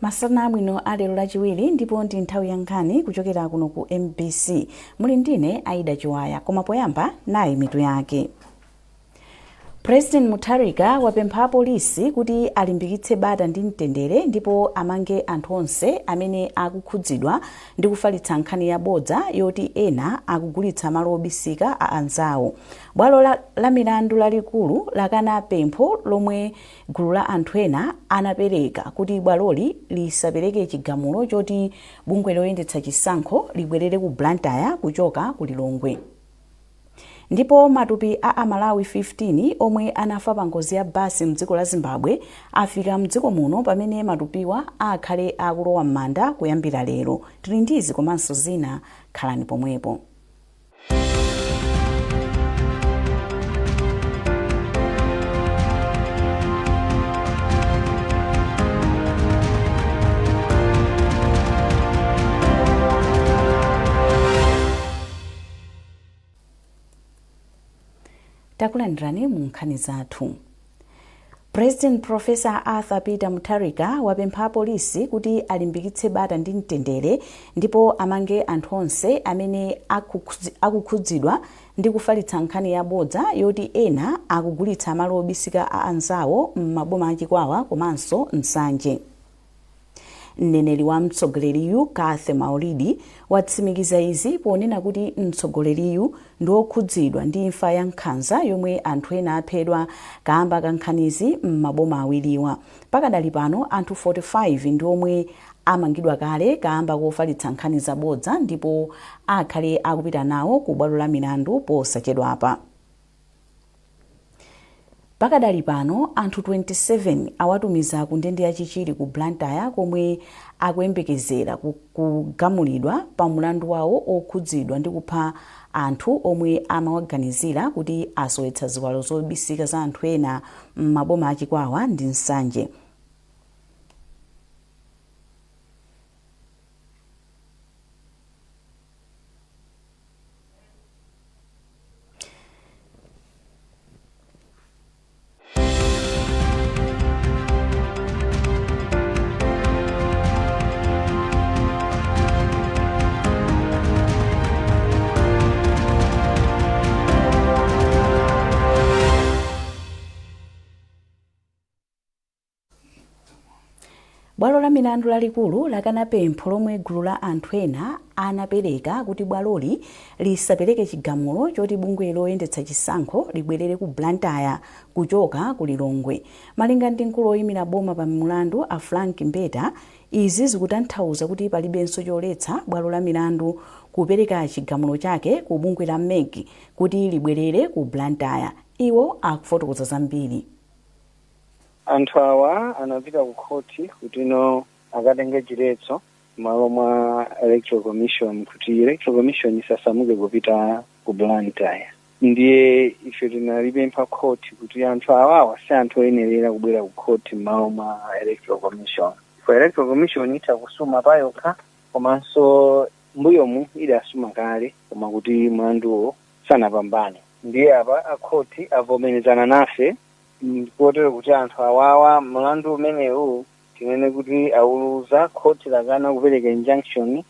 Masana abwino a lero Lachiwiri, ndipo ndi nthawi ya nkhani kuchokera kuno ku MBC. Muli ndine Aida Chiwaya, koma poyamba nayi mitu yake. President Mutharika wapempha apolisi kuti alimbikitse bata ndi mtendere ndipo amange anthu onse amene akukhudzidwa ndi kufalitsa nkhani yabodza yoti ena akugulitsa malo obisika a anzawo. Bwalo la milandu lalikulu lakana pempho lomwe gulu la anthu ena anapereka kuti bwaloli lisapereke chigamulo choti bungwe loyendetsa chisankho libwerere ku Blantyre kuchoka ku Lilongwe. Ndipo matupi a Amalawi 15 omwe anafa pa ngozi ya basi mdziko la Zimbabwe afika mdziko muno, pamene matupiwa akhale akulowa m'manda kuyambira lero. Tili ndizi komanso zina, khalani pomwepo. Takulandirani mu nkhani zathu. President Professor Arthur Peter Mutharika wapempha apolisi kuti alimbikitse bata ndi mtendere ndipo amange anthu onse amene akukhudzidwa ndi kufalitsa nkhani yabodza yoti ena akugulitsa malo obisika a anzawo m'maboma a Chikwawa komanso Nsanje. Mneneri wa mtsogoleriyu, Cathy Maulidi, watsimikiza izi ponena kuti mtsogoleriyu ndi wokhudzidwa ndi imfa ya nkhanza yomwe anthu ena aphedwa kamba ka nkhanizi m'maboma awiriwa. Pakadali pano anthu 45 ndi omwe amangidwa kale kamba kofalitsa nkhani zabodza ndipo akhale akupita nawo ku bwalo la milandu posachedwapa. Pakadali pano anthu 27 awatumiza ku ndende ya Chichiri ku Blantyre komwe akuyembekezera kugamulidwa pa mulandu wawo okhudzidwa ndi kupha anthu omwe amawaganizira kuti asowetsa ziwalo zobisika za anthu ena m'maboma a Chikwawa ndi Nsanje. Bwalo la milandu lalikulu lakana pempho lomwe gulu la anthu ena anapereka kuti bwaloli lisapereke chigamulo choti bungwe loyendetsa chisankho libwerere ku Blantyre kuchoka ku Lilongwe. Malinga ndi mkulu oyimira boma pa mulandu, a Frank Mbeta, izi zikutanthauza kuti palibenso choletsa bwalo la milandu kupereka chigamulo chake ku bungwe la MEC kuti libwerere ku Blantyre. Iwo akufotokoza zambiri. Anthu awa anapita ku khoti kuti no akatenge chiletso m'malo mwa Electoral Commission kuti Electoral Commission isasamuke kupita ku Blantyre. Ndiye ife tinalipempha khoti kuti anthu awawa si anthu oyenerera kubwera ku khoti m'malo mwa Electoral Commission. For Electoral Commission itha kusuma payokha, komanso mbuyomu idasuma kale koma kuti mlanduwo sanapambane. Ndiye apa akhoti avomerezana nafe kotero kuti anthu awawa mlandu umenewu tinene kuti auluza. Khoti lakana kupereka injunction,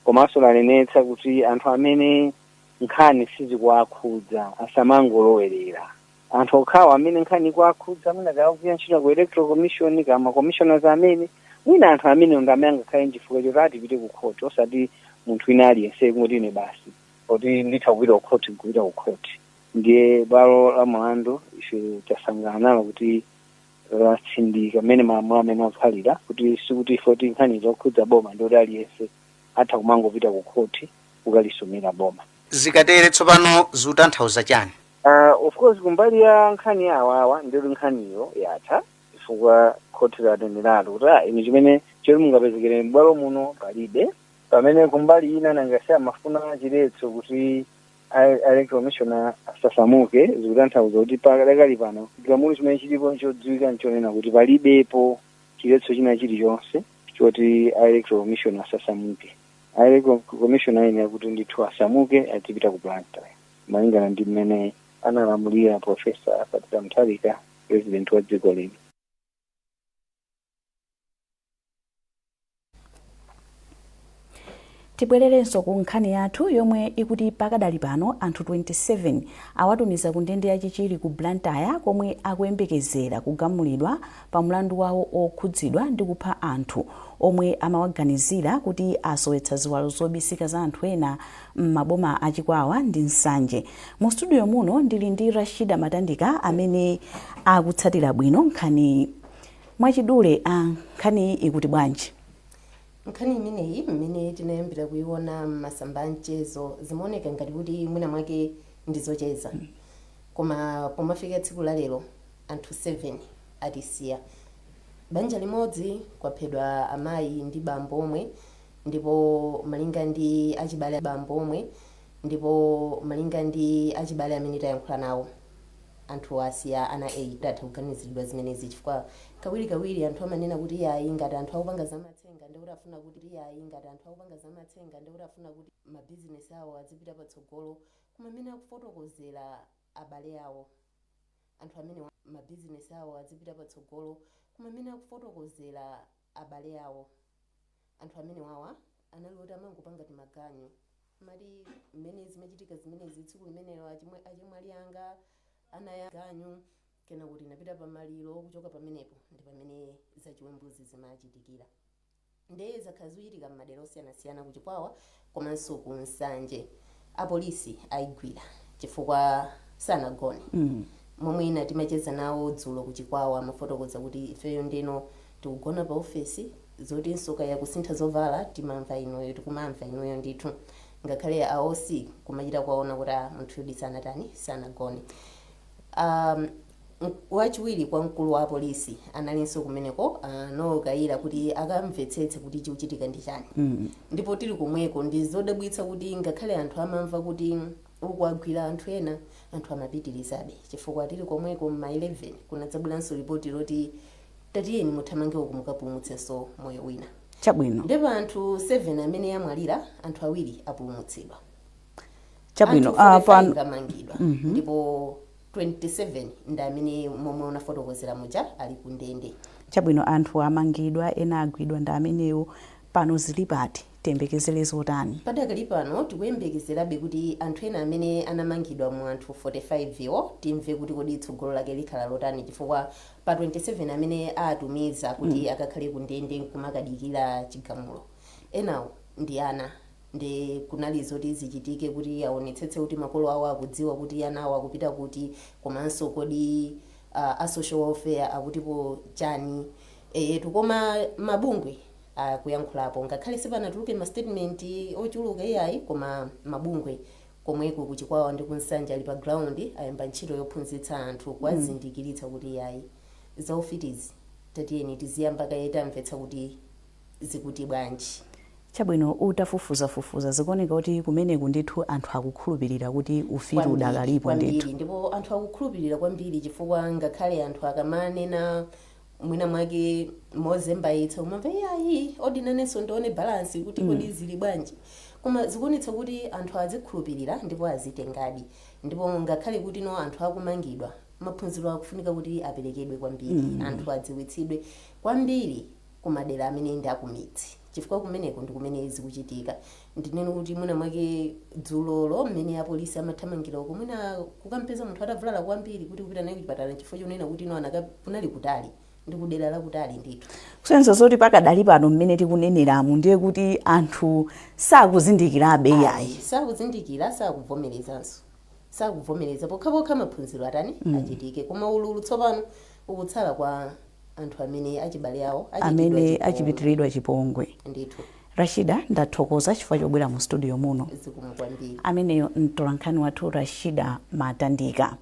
komanso lanenetsa kuti anthu amene nkhani sizikuwakhudza asamangolowerera. Anthu okhawo amene nkhani ikuwakhudza, mwina kakugwira ntchito ku Electoral Commission kama commissioners amene mwina anthu amene ndi amene angakhale nchifukwa choti atipite ku khoti, osati munthu wina aliyense kungoti ine basi poti nditha kupita ku khoti nkupita ku khoti. Ndiye bwalo la mulandu ife tasangalala nalo kuti latsindika mmene malamulo amene akhalira, kuti sikuti ife kuti nkhani zokhudza boma ndoti aliyense atha kumangopita ku khoti kukalisumira boma. Zikatere tsopano zikutanthauza chani? Of course, kumbali ya nkhani ya awawa ndiyoti nkhaniyo yatha, chifukwa khoti laneneratu kuti inu chimene choti mungapezekere m'bwalo muno palibe. Pamene kumbali ina nanga si amafuna chiletso kuti Electoral Commission asasamuke, zikutanthauza kuti pakadakali pano chigamulo chimene chilipo nchodziwika, nchonena kuti palibepo chiletso china chilichonse choti a Electoral Commission asasamuke. A Electoral Commission ayenera kuti ndithu asamuke azipita ku Blantyre malingana ndi mmene analamulira Professor Arthur Peter Mutharika, president wa dziko lino. Tibwererenso ku nkhani yathu yomwe ikuti pakadali pano anthu 27 awatumiza ku ndende ya Chichiri ku Blantyre, komwe akuyembekezera kugamulidwa pa mlandu wawo okhudzidwa ndi kupha anthu omwe amawaganizira kuti asowetsa ziwalo zobisika za anthu ena m'maboma a Chikwawa ndi Nsanje. Mu studio muno ndili ndi Rashida Matandika amene akutsatira bwino nkhaniyi. Mwachidule, a nkhaniyi ikuti bwanji? Nkhani imeneyi, mmene tinayambira kuiona m'masamba a mchezo, zimaoneka ngati kuti mwina mwake ndizocheza, koma pomafika tsiku la lero anthu 7 atisiya. Banja limodzi kwaphedwa amayi ndi bambo omwe, ndipo malinga ndi achibale bambo omwe ndipo malinga ndi achibale amene tayankhula nawo, anthu asiya ana 8. Atha kuganiziridwa zimenezi chifukwa kawirikawiri anthu amanena kuti yayi, ngati anthu akupanga zamatsenga ndikuti afuna kuti yayi, ngati anthu akupanga zamatsenga ndikuti afuna kuti mabizinesi awo azipita patsogolo. Koma amene akufotokozera abale awo, anthu amene mabizinesi awo azipita patsogolo, koma amene akufotokozera abale awo, anthu amene wawa anali oti amangopanga timaganyu, mati mmene zimachitika zimenezi tsiku limenelo achimwali anga anaya ganyu, kena kuti inapita pamaliro. Kuchoka pamenepo ndi pamene zachiwembuzi zimachitikira. Ndiye zakhala zikuchitika m'madera osiyanasiyana kuChikwawa komanso ku Nsanje. Apolisi ayigwira chifukwa sanagone. Momwe ina timacheza nawo dzulo kuChikwawa, amafotokoza kuti ifeyo ndeno tikugona pa ofesi, zotinso kaya kusintha zovala timamva inuyo, tikumamva inuyo ndithu. Ngakhale aosi kumachita kwaona kuti ah, munthu yudi sanatani, sanagone. Wachiwiri kwa mkulu wa apolisi analinso kumeneko, nokayira kuti akamvetsetse kuti chikuchitika ndi chani. Ndipo tili komweko, ndi zodabwitsa kuti ngakhale anthu amamva kuti uku agwira anthu ena, anthu amapitirizabe, chifukwa tili komweko mma 11 kunadzabweranso ripoti loti tatiyeni muthamange uku mukapulumutsenso moyo wina. Ndipo anthu 7 amene amwalira, anthu awiri apulumutsidwa. Anthu 45 amangidwa, ndipo 27 ndi amene momwe unafotokozera muja ali ku ndende. Chabwino, anthu amangidwa, ena agwidwa ndi amenewo. Pano zili pati? Tiyembekezere zotani? Padakali pano tikuyembekezerabe kuti anthu ena amene anamangidwa mu anthu 45 iwo timve kuti kodi tsogolo lake likhala lotani, chifukwa pa 27 amene atumiza kuti akakhale ku ndende nkumakadikira chigamulo, enawo ndi ana. Ndi kunali zoti zichitike kuti aonetsetse kuti makolo awo akudziwa kuti ana awo akupita kuti, komanso kodi a social welfare akutipo chani. Eyetu, koma mabungwe akuyankhulapo, ngakhale sipanatuluke ma statement ochuluka iyayi, koma mabungwe komweko kuChikwawa ndi kuNsanje ali pa ground, ayamba ntchito yophunzitsa anthu, kuwazindikiritsa kuti iyayi, zaufitizi tatiyeni tiziyamba kaye tamvetsa kuti zikuti bwanji. Chabwino, utafufuzafufuza, zikuoneka kuti kumeneku ndithu anthu akukhulupirira kuti ufiti udakalipo Kwambiri. Ndithu. Ndipo anthu akukhulupirira kwambiri, chifukwa ngakhale anthu akamanena mwina mwake mozembayitsa, umamva iyayi, odinanenso ndione balance kuti kodi zili bwanji. Koma zikuonetsa kuti anthu azikhulupirira ndipo azitengadi. Ndipo ngakhale kuti no anthu akumangidwa, maphunziro akufunika kuti aperekedwe kwambiri, anthu adziwitsidwe kwambiri kumadera amene ndi akumidzi, chifukwa kumeneko ndi kumene zikuchitika. Ndinene kuti mwina mwake dzulolo mmene apolisi amathamangira uko, mwina kukampeza munthu atavulala kwambiri kuti kupita naye kuchipatala, chifukwa chonena kuti ino anaka kunali kutali, ndi kudera lakutali ndithu. Kusonyeza zoti pakadali pano mmene tikuneneramu ndiye kuti anthu sakuzindikirabe iyayi. Sakuzindikira, sakuvomerezanso, sakuvomereza. Pokhapokha maphunziro atani, achitike. Koma ululu tsopano ukutsala kwa anthu amene achibale awo achitidwa amene chipongwe. Achipitiridwa chipongwe. Ndithu. Rashida, ndathokoza chifukwa chobwera mu studio muno. Zikomo kwambiri. Ameneyo mtolankhani wathu Rashida Matandika.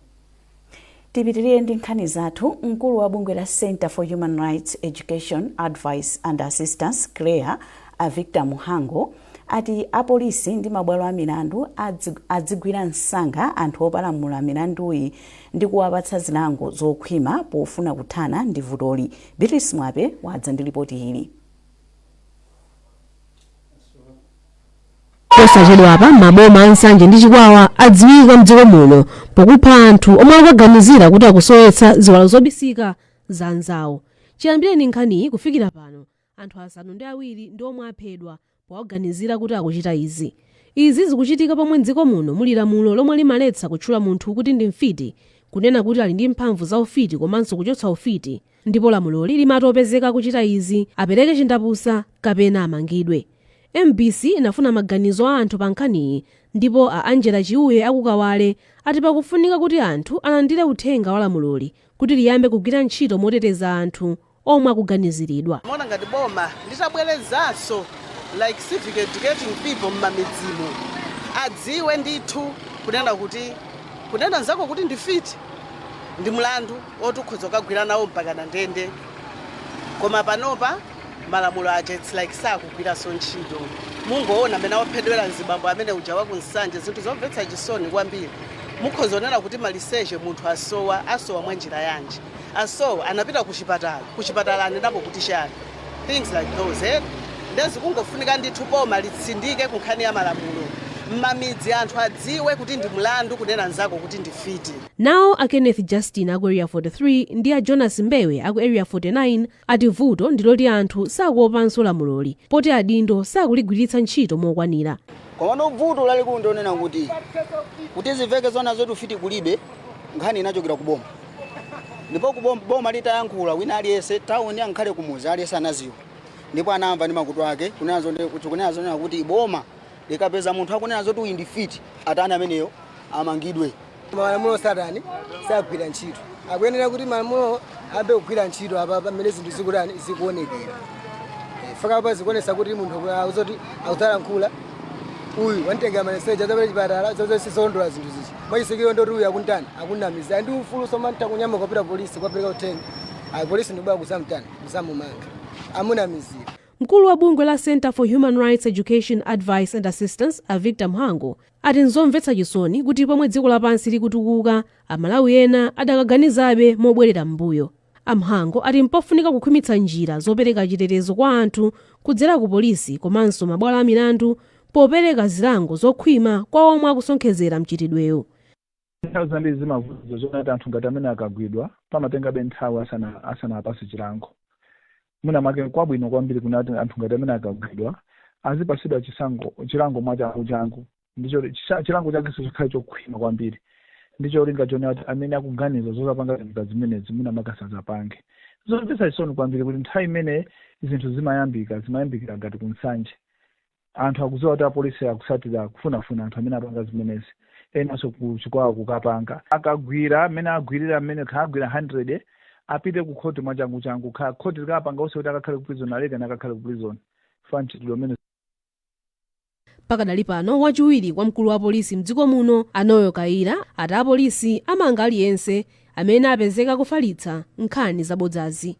Tipitirire ndi nkhani zathu. Mkulu wa bungwe la Center for Human Rights Education, Advice and Assistance, CHREAA, a Victor Muhango, ati apolisi ndi mabwalo a milandu adzigwira msanga anthu opalamula milanduyi ndi kuwapatsa zilango zokhwima pofuna kuthana ndi vutoli. Beatrice Mwape wadza ndi ripoti ili. Posachedwapa maboma a Nsanje ndi Chikwawa adziwika mdziko muno pokupha anthu omwe akuwaganizira kuti akusowetsa ziwalo zobisika za anzawo. Chiyambireni nkhaniyi kufikira pano, anthu 7 ndi omwe aphedwa. Powaganizira kuti akuchita izi. Izi zikuchitika pomwe mdziko muno muli lamulo lomwe limaletsa kutchula munthu kuti ndi mfiti, kunena kuti ali ndi mphamvu za ufiti komanso kuchotsa ufiti, ndipo lamuloli limati opezeka kuchita izi apereke chindapusa kapena amangidwe. MBC inafuna maganizo a anthu pa nkhaniyi, ndipo a Angela Chiuye akukawale ati pakufunika kuti anthu alandire uthenga wa lamuloli kuti liyambe kugwira ntchito moteteza anthu omwe akuganiziridwa. Mona ngati boma litabwerezanso like civic educating people m'mamidzimu, adziwe ndithu kunena kuti kunena nzako kuti ndifiti ndi mlandu oti ukhoza kukagwira nawo mpaka na ndende. Koma panopa malamulo aja, it's like sakugwiranso ntchito. Mungoona amene waphedwera mzibambo amene uja wakunsanje, zinthu zomvetsa chisoni kwambiri. Mukhoza onena kuti maliseche munthu asowa, asowa mwa njira yanji? Asowa anapita kuchipatala, kuchipatala anenapo kuti chani? Things like those, eh? Ndezi kungofunika ndithu boma litsindike ku nkhani ya malamulo m'mamidzi, anthu adziwe kuti ndi mlandu kunena nzako kuti ndifiti. Nawo a Kenneth Justin aku Area 43 ndi a Jonas Mbewe aku Area 49 ati vuto ndiloti anthu sakuopanso lamuloli poti adindo sakuligwiritsa ntchito mokwanira. Komano vuto lalikulu ndionena kuti zimveke zona zoti ufiti kulibe, nkhani inachokera kuboma, ndipo kuboma boma litayankhula, wina aliyense tawuni ankhale kumuzi aliyense anaziwa ndipo anamva ndi makutu ake kunena zonena kuti boma likapeza munthu akunena zoti uyu ndi mfiti, atani ameneyo? Amangidwe. Malamulo satani sagwira ntchito. Akuyenera kuti malamulo ambe kugwira ntchito apa pamene zinthu zikutani, zikuonekera. Faka apa zikuonesa kuti munthu akuzoti akudzalankhula, uyu wanditengera maliseche, adzapita chipatala, zolondola zinthu zichi mwachisikiro, ndoti uyu akuntani, akunamiza. Ndi ufulu somanta kunyamuka kupita polisi kukapereka uthenga, ayi, polisi ndibwera kuzamtani, kuzamumanga, amunamizira. Mkulu wa bungwe la Center for Human Rights Education, Advice and Assistance, a Victor Mhango, ati nzomvetsa chisoni kuti pomwe dziko lapansi likutukuka, Amalawi ena adakaganizabe mobwerera m'mbuyo. Amhango ati mpofunika kukhwimitsa njira zopereka chitetezo kwa anthu kudzera ku polisi komanso mabwalo a milandu, popereka zilango zokhwima kwa omwe akusonkhezera mchitidwewu. Nthawi zambiri zimavuta zonati anthu ngati amene akagwidwa pamatengabe nthawi asana apase chilango. Mwina mwake kwabwino kwambiri kunati anthu ngati amene akagwidwa azipasidwa chisango chilango mwachangu changu, ndicho chilango chakenso chikhale chokhwima kwambiri, ndicho linga chone kuti amene akuganiza zozapanga zinthu zimenezi mwina mwake asazapange. Zomvetsa chisoni kwambiri kuti nthawi imene zinthu zimayambika, zimayambikira ngati kunsanje, anthu akudziwa kuti apolisi akusatira kufunafuna anthu amene apanga zimenezi, enanso kuchikwawa kukapanga. Akagwira amene agwirira, amene kha agwira 100, apite ku khoti mwachangu changu, kha khoti likapanga onse kuti akakhale ku prison, aleke nakakhale ku prison fa mchitidwe umene. Pakadali pano, wachiwiri kwa mkulu wa polisi mdziko muno, Anoyo Kayira, ati apolisi amanga aliyense amene apezeka kufalitsa nkhani zabodzazi.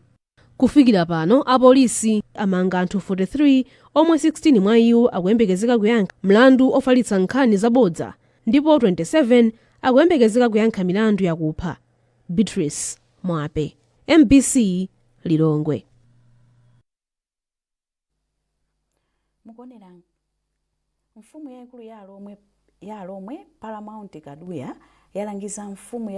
Kufikira pano apolisi amanga anthu 43, omwe 16 mwa iwo akuyembekezeka kuyankha mlandu ofalitsa nkhani zabodza ndipo 27 akuyembekezeka kuyankha milandu yakupha. Beatrice Mwape, MBC, Lilongwe. Mukuonera mfumu yayikulu ya Alomwe Paramount Kaduya yalangiza mfumu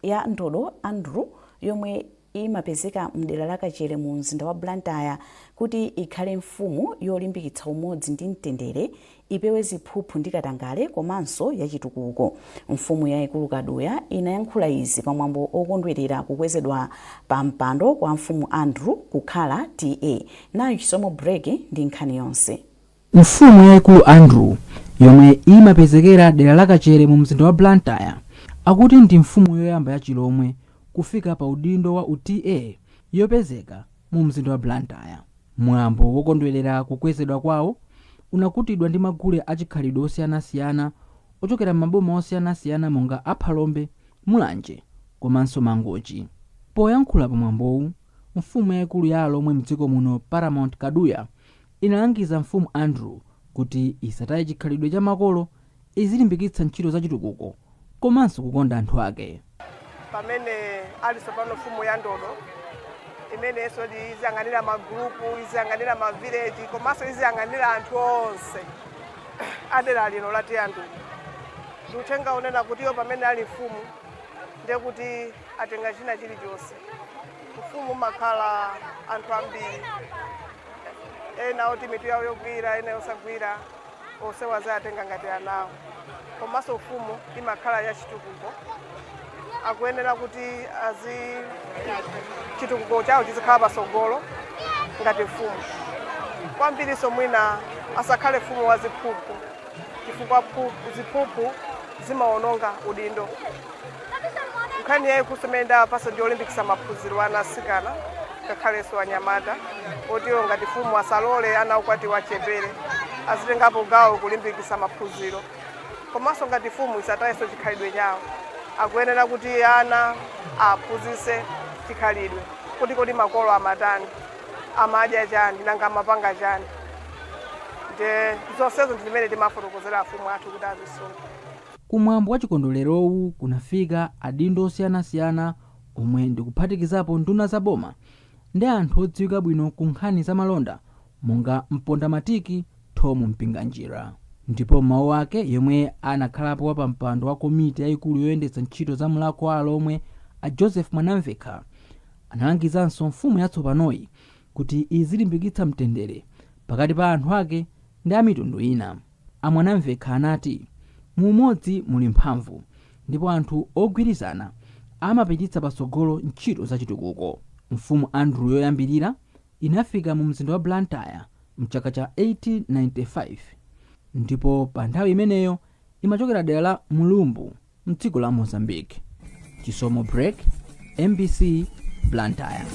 ya Ndodo Andrew, yomwe imapezeka mdera la Kachere mu mzinda wa Blantyre, kuti ikhale mfumu yolimbikitsa umodzi ndi mtendere, ipewe ziphuphu ndi katangale komanso yachitukuko. Mfumu yayikulu Kaduya inayankhula izi pamwambo okondwerera kukwezedwa pa mpando kwa mfumu Andrew kukhala TA. Nayo Chisomo Break ndi nkhani yonse. Mfumu yayikulu Andrew, yomwe imapezekera dera la Kachere mu mzinda wa Blantyre, akuti ndi mfumu yoyamba ya Chilomwe kufika pa udindo wa uTA yopezeka mu mzinda wa Blantyre. Mwambo wokondwerera kukwezedwa kwawo unakutidwa ndi magule achikhalidwe osiyanasiyana ochokera m'maboma osiyanasiyana monga Aphalombe, Mulanje komanso Mangochi. Poyankhula pamwambowu, mfumu yayikulu ya Alomwe mdziko muno, Paramount Kaduya, inalangiza mfumu Andrew kuti isataye chikhalidwe cha makolo, izilimbikitsa ntchito zachitukuko komanso kukonda anthu ake. Pamene ali tsopano mfumu ya Ndodo, imenenso iziyang'anira magrupu, iziyang'anira mavileji komanso iziyang'anira anthu onse adera lino la T/A Ndodo, ndi uthenga unena kuti iwo pamene ali mfumu ndiye kuti atenga china chilichonse. Mfumu makhala anthu ambiri. Ena oti mitu yawo yogwira, ena yosagwira, onsewo azayatenga ngati anawo. Komanso ufumu imakhala yachitukuko, akuyenera kuti azi chitukuko chawo chizikhala pasogolo ngati mfumu. Kwambiriso mwina asakhale mfumu wa ziphuphu, chifukwa ziphuphu zimawononga udindo. Nkhani yayikulu imene ndawapasa ndi yolimbikitsa maphunziro ana asikana ngakhalenso anyamata, otiwo ngati mfumu asalole ana okwatiwa achepere, azitengapo gawo kulimbikitsa maphunziro. Komanso ngati mfumu isatayenso chikhalidwe chawo, akuyenera kuti ana aphunzitse chikhalidwe, kuti kodi makolo amatani, amadya chani, nanga amapanga chani. Nde zonsezo ndi zimene timafotokozera afumu athu kuti azisunga. Kumwambo wa chikondwererowu kunafika adindo osiyanasiyana omwe ndikuphatikizapo nduna za boma ndi anthu odziwika bwino ku nkhani za malonda monga mpondamatiki Thom Mpinganjira. Ndipo mawu ake yemwe anakhalapo wapampando wa komiti yayikulu yoyendetsa ntchito za Mulhako wa Alhomwe, a Joseph Mwanamvekha, analangizanso mfumu yatsopanoyi kuti izilimbikitsa mtendere pakati pa anthu ake ndi a mitundu ina. A Mwanamvekha anati mu umodzi muli mphamvu ndipo anthu ogwirizana amapititsa patsogolo ntchito zachitukuko. Mfumu Andrew yoyambirira inafika mu mzinda wa Blantyre mchaka cha 1895 ndipo pa nthawi imeneyo imachokera dera la Mulumbu mdziko la Mozambique. Chisomo Break, MBC, Blantyre.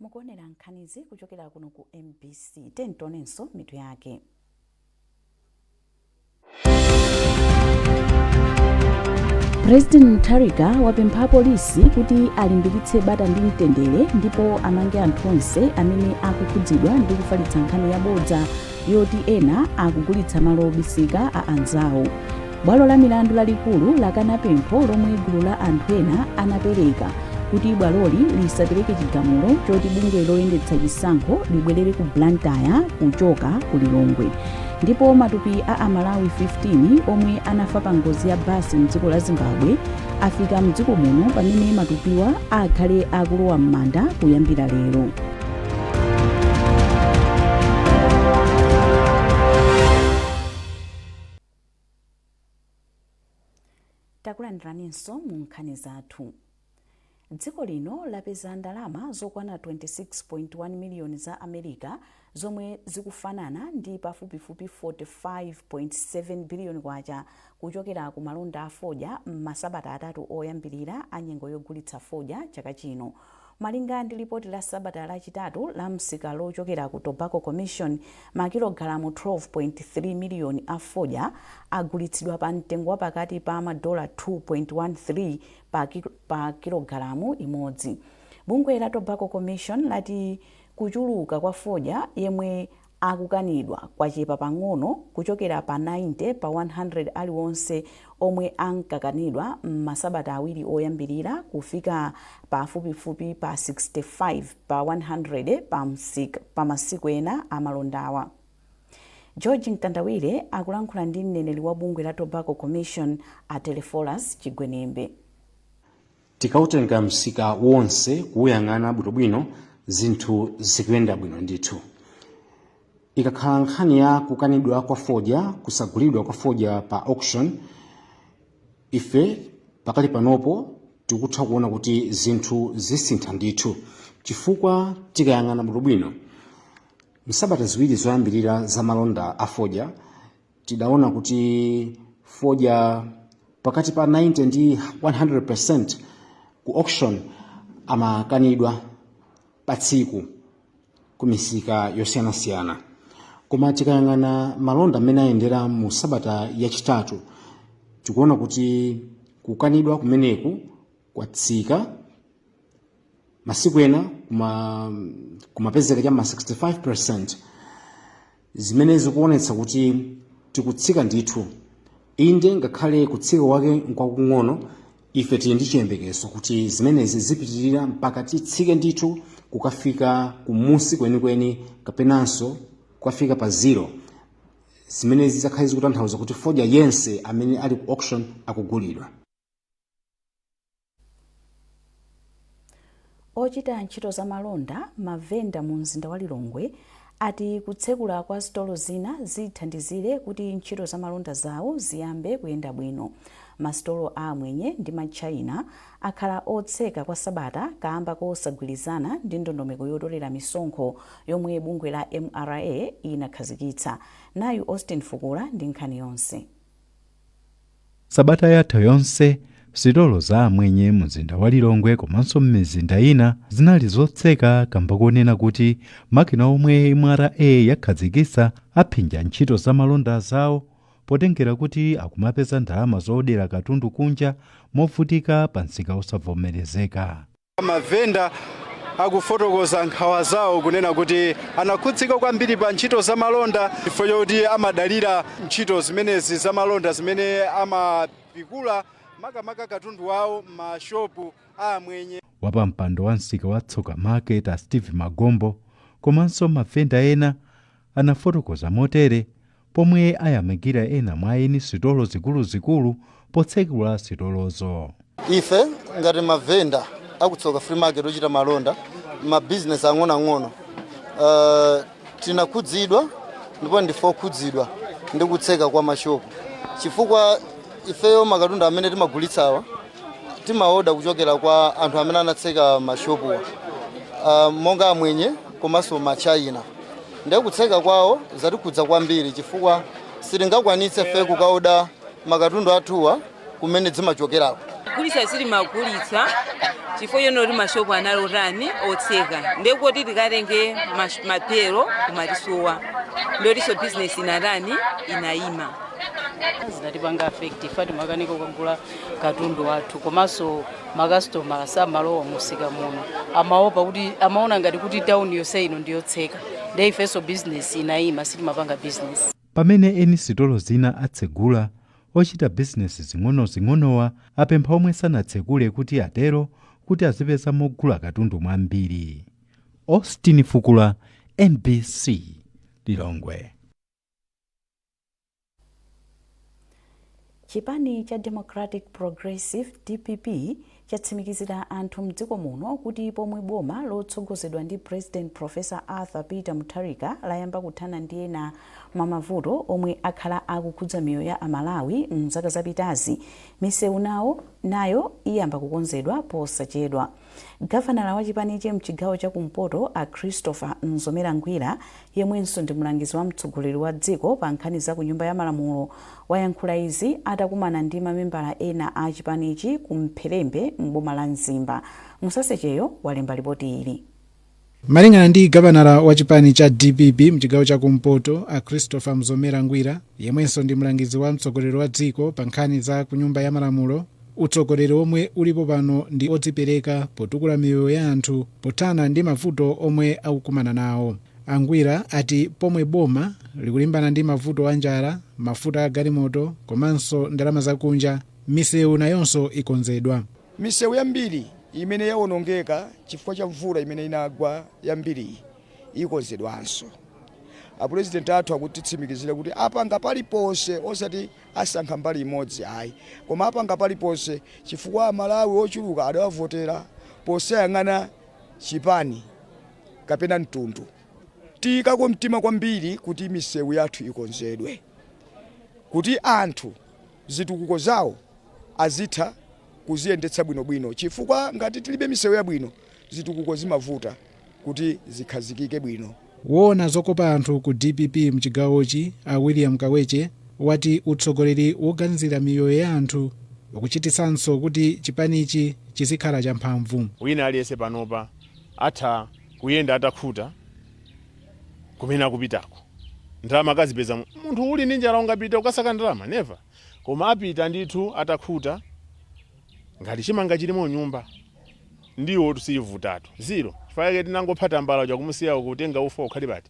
Mukuonera nkhanizi kuchokera kuno ku MBC. Tionenso mitu yake. President Mutharika wapempha apolisi kuti alimbikitse bata ndi mtendere ndipo amange anthu onse amene akukhudzidwa ndi kufalitsa nkhani yabodza yoti ena akugulitsa malo obisika a anzawo. Bwalo la milandu lalikulu lakana pempho lomwe gulu la anthu ena anapereka kuti bwaloli lisapereke chigamulo choti bungwe loyendetsa chisankho libwerere ku Blantyre kuchoka ku Lilongwe. Ndipo matupi a Amalawi 15 omwe anafa pa ngozi ya basi mdziko la Zimbabwe afika mdziko muno, pamene matupiwa akhale akulowa m'manda kuyambira lero. Takulandiraninso mu nkhani zathu. Dziko lino lapeza ndalama zokwana 26.1 miliyoni za America, zomwe zikufanana ndi pafupifupi 45.7 biliyoni kwacha, kuchokera ku malonda a fodya m'masabata 3 oyambirira a nyengo yogulitsa fodya chaka chino. Malinga ndi lipoti la sabata lachitatu la msika lochokera ku Tobacco Commission, makilogalamu 12.3 miliyoni a fodya agulitsidwa pa mtengo wa pakati pa madola 2.13 pa kilogalamu imodzi. Bungwe la Tobacco Commission lati kuchuluka kwa fodya yemwe akukanidwa kwachepa pang'ono kuchokera pa 90 pa 100 aliwonse omwe ankakanidwa m'masabata 2 oyambirira kufika pafupifupi pa 65 pa 100 pa masiku ena amalondawa. George Mkandawire akulankhula ndi mneneri wa bungwe la Tobacco Commission, a Teleforus Chigwenembe. Tikautenga msika wonse kuwuyang'ana bwinobwino, zinthu zikuyenda bwino ndithu. Ikakhala nkhani ya kukanidwa kwa fodya, kusagulidwa kwa fodya pa auction, ife pakali panopo tikutha kuona kuti zinthu zisintha ndithu, chifukwa tikayang'ana bwinobwino msabata 2 zoyambirira za malonda a fodya, tidaona kuti fodya pakati pa 90 ndi 100% ku auction amakanidwa pa tsiku ku misika yosiyanasiyana. Koma tikayang'ana malonda amene ayendera mu sabata yachitatu, tikuona kuti kukanidwa kumeneku kwatsika. Masiku ena kumapezeka cha ma 65%, zimene zikuonetsa kuti tikutsika ndithu. Inde, ngakhale kutsika kwake nkwakung'ono, ife tili ndi chiyembekezo kuti zimenezi zipitirira mpaka titsike ndithu kukafika kumusi kwenikweni kapenanso kukafika pa 0, zimene zidzakhale zikutanthauza kuti fodya yense amene ali ku auction akugulidwa. Ochita ntchito za malonda, mavenda mu mzinda wa Lilongwe ati kutsekula kwa sitolo zina zithandizire kuti ntchito za malonda zawo ziyambe kuyenda bwino. Masitolo a amwenye ndi matchaina akhala otseka kwa sabata kamba kosagwirizana ndi ndondomeko yotolera misonkho yomwe bungwe la MRA inakhazikitsa. Nayu Austin Fukula ndi nkhani yonse. Sabata yatha yonse, sitolo za amwenye mumzinda wa Lilongwe komanso m'mizinda ina zinali zotseka kamba konena kuti makina omwe MRA yakhazikitsa aphinja ntchito za malonda zawo, potengera kuti akumapeza ndalama zodera katundu kunja movutika pa msika osavomerezeka. Mavenda akufotokoza nkhawa zawo kunena kuti anakhudzika kwambiri pa ntchito za malonda chifukwa choti amadalira ntchito zimenezi za malonda zimene amapikula makamaka katundu wawo m'mashopu a amwenye. Wapampando wa msika wa Tsoka Market a Steve Magombo komanso mavenda ena anafotokoza motere pomwe ayamikira ena mwa eni sitolo zikuluzikulu potsekula sitolozo. Ife ngati mavenda akutsoka Free Market, ochita malonda mabizinesi ang'onoang'ono, tinakhudzidwa ndipo ndife okhudzidwa ndi kutseka kwa mashopu, chifukwa ifeyo makatundu amene timagulitsawa timaoda kuchokera kwa anthu amene anatseka mashopuwa, monga amwenye komanso machina. Ndiye kutseka kwawo zatikhudza kwambiri, chifukwa sitingakwanitse fe kukaoda makatundu athuwa kumene zimachokerako. Kugulitsa sitimagulitsa chifukwa chonoti mashopu anali otani, otseka. Ndekuti tikatenge mapero kumatisowa, ndotinso bizinesi inatani, inayima. Zinatipanga affect ife, timakanika kukagula katundu wathu, komanso makasitomala samalowa musika muno, amaopa kuti amaona ngati kuti town yonse ino ndiyotseka. Ndiye ifenso bizinesi inayima, sitimapanga bizinesi. Pamene eni sitolo zina atsegula, ochita bizinesi zing'onozing'onowa apempha omwe sanatsekule kuti atero kuti azipeza mogula katundu mwambiri. Austin Fukula, MBC, Lilongwe. Chipani cha Democratic Progressive, DPP, chatsimikizira anthu mdziko muno kuti pomwe boma lotsogozedwa ndi President Professor Arthur Peter Mutharika layamba kuthana ndi ena mwa mavuto omwe akhala akukhudza miyoyo ya Amalawi mzaka zapitazi, misewu nayo iyamba kukonzedwa posachedwa. Gavanala wa chipanichi mchigawo cha kumpoto a Christopher Mzomera Ngwira, yemwenso ndi mlangizi wa mtsogoleri wa dziko pa nkhani za ku Nyumba ya Malamulo, wayankhula izi atakumana ndi mamembala ena a chipanichi ku Mpherembe m'boma la Mzimba. Musasecheyo walemba ripoti ili. Malingana ndi gavanala wa chipani cha DPP mchigawo cha kumpoto a Christopher Mzomera Ngwira, yemwenso ndi mlangizi wa mtsogoleri wa dziko pa nkhani za ku Nyumba ya Malamulo, utsogoleri omwe ulipo pano ndi odzipereka potukula miyoyo ya anthu pothana ndi mavuto omwe akukumana nawo. Angwira ati pomwe boma likulimbana ndi mavuto a njala, mafuta a galimoto komanso ndalama zakunja, misewu nayonso ikonzedwa. Misewu yambiri imene yawonongeka chifukwa cha mvula imene inagwa yambiri ikonzedwanso. Apurezidenti athu akutitsimikizira kuti apanga paliponse, osati asankha mbali imodzi ayi, koma apanga paliponse, chifukwa Amalawi ochuluka adawavotera posayang'ana chipani kapena mtundu. Tiyikako mtima kwambiri kuti misewu yathu ikonzedwe kuti anthu zitukuko zawo azitha kuziyendetsa bwinobwino, chifukwa ngati tilibe misewu yabwino zitukuko zimavuta kuti zikhazikike bwino. Woona zokopa anthu ku DPP mchigawochi a William Kaweche wati utsogoleri woganizira miyoyo ya anthu ukuchititsanso kuti chipanichi chizikhala champhamvu. Wina aliyense panopa atha kuyenda atakhuta kumene akupitako, ndalama akazipeza. Munthu uli ndi njala ungapita ukasaka ndalama? Never. Koma apita ndithu atakhuta, ngati chimanga chilimo nyumba ndiwo tusiyivutatu zero, chifukwa chake tinangopha tambala uja kumusiya kutenga ufa ukhale pati,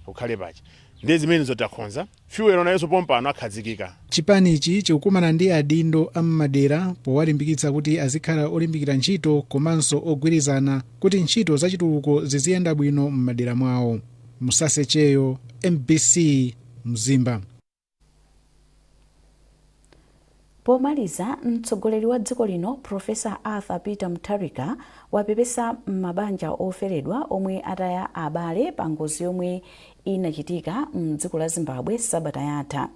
ukhale pacha. Ndiye zimenezo takhonza. Fuel nayenso pompano akhazikika. Chipanichi chikukumana ndi adindo am'madera powalimbikitsa kuti azikhala olimbikira ntchito komanso ogwirizana kuti ntchito zachitukuko ziziyenda bwino m'madera mwawo. Musasecheyo, MBC, Mzimba. Pomaliza, mtsogoleri wa dziko lino Professor Arthur Peter Mutharika wapepesa mabanja oferedwa omwe ataya abale pa ngozi yomwe inachitika mdziko la Zimbabwe sabata yatha.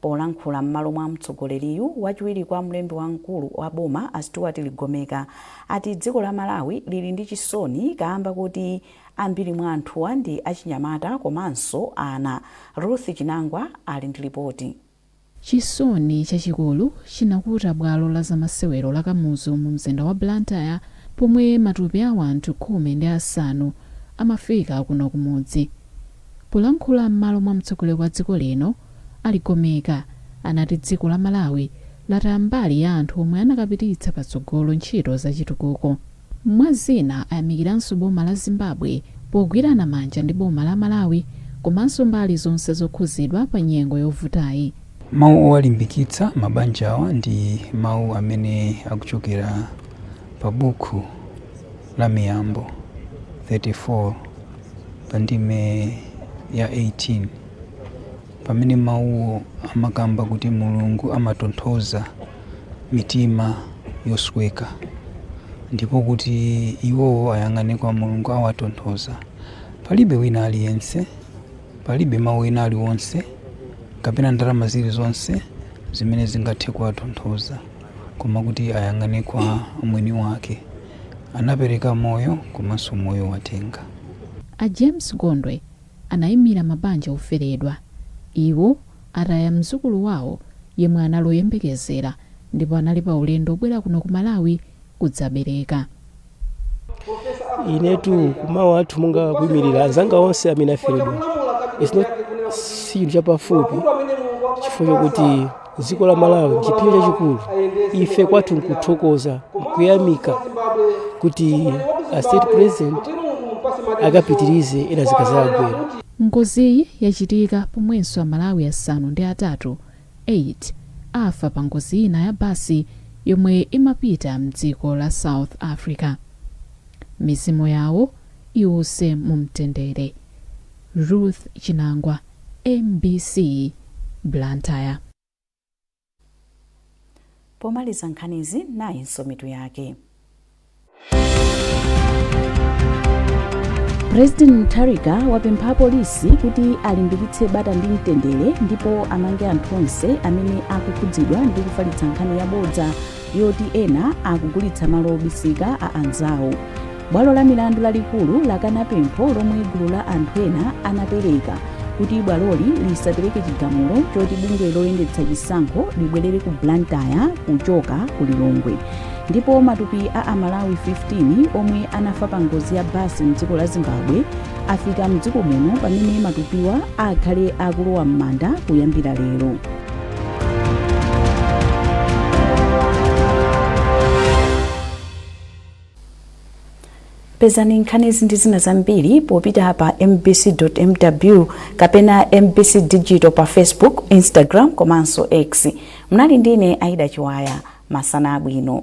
Polankhula m'malo mwa mtsogoleriyu, wachiwiri kwa mlembi wamkulu wa boma a Stuart Ligomeka ati dziko la Malawi lili ndi chisoni kamba kuti ambiri mwa anthuwa ndi achinyamata komanso ana. Ruth Chinangwa ali ndi lipoti. Chisoni chachikulu chinakuta bwalo la zamasewero la Kamuzu mu mzinda wa Blantyre pomwe matupi a anthu 15 amafika kuno kumudzi. Polankhula m'malo mwa mtsogoleri wa dziko lino, a Ligomeka anati dziko la Malawi lataya mbali ya anthu omwe anakapititsa patsogolo ntchito za chitukuko. Mwa zina ayamikiranso boma la Zimbabwe pogwirana manja ndi boma la Malawi komanso mbali zonse zokhuzidwa pa nyengo yovutayi. Mawu owalimbikitsa mabanjawa ndi mawu amene akuchokera pa buku la Miyambo 34 pa ndime ya 18, pamene mawuwo amakamba kuti Mulungu amatonthoza mitima yosweka ndipo kuti iwowo ayang'ane kwa Mulungu awatonthoza. Palibe wina aliyense, palibe mawu ena aliwonse kapena ndalama zilizonse zimene zingathe kuwatonthoza, koma kuti ayang'ane kwa mwini wake. Anapereka moyo komanso moyo watenga. A James Gondwe anayimira mabanja oferedwa. Iwo ataya mzukulu wawo yemwe anali oyembekezera ndipo anali pa ulendo obwera kuno ku Malawi kudzabereka. Inetu kumawu athu monga kuyimirira anzanga onse amene aferedwa, it's not si chinthu chapafupi, chifukwa chokuti dziko la Malawi ndi chipsinjo chachikulu. Ife kwathu nkuthokoza, nkuyamika kuti a State President akapitirize ena zikazagwera. Ngoziyi yachitika pomwenso Amalawi 8, 8 afa pa ngozi ina ya basi yomwe imapita mdziko la South Africa. Mizimu yawo iwuse mu mtendere. Ruth Chinangwa, MBC, Blantyre. Pomaliza nkhanizi, nayinso mitu yake. President Mutharika wapempha apolisi kuti alimbikitse bata ndi mtendere ndipo amange anthu onse amene akukhudzidwa ndi kufalitsa nkhani yabodza yoti ena akugulitsa malo obisika a anzawo. Bwalo la milandu lalikulu lakana pempho lomwe gulu la anthu ena anapereka kuti bwaloli lisapereke chigamulo choti bungwe loyendetsa chisankho libwerere ku Blantyre kuchoka ku Lilongwe. Ndipo matupi a Amalawi 15 omwe anafa pa ngozi ya basi mdziko la Zimbabwe afika mdziko muno, pamene matupiwa akhale akulowa m'manda kuyambira lero. Pezani nkhanizi ndi zina zambiri popita pa mbc.mw kapena MBC Digital pa Facebook, Instagram komanso X. Mnali ndine Aida Chiwaya. Masana abwino.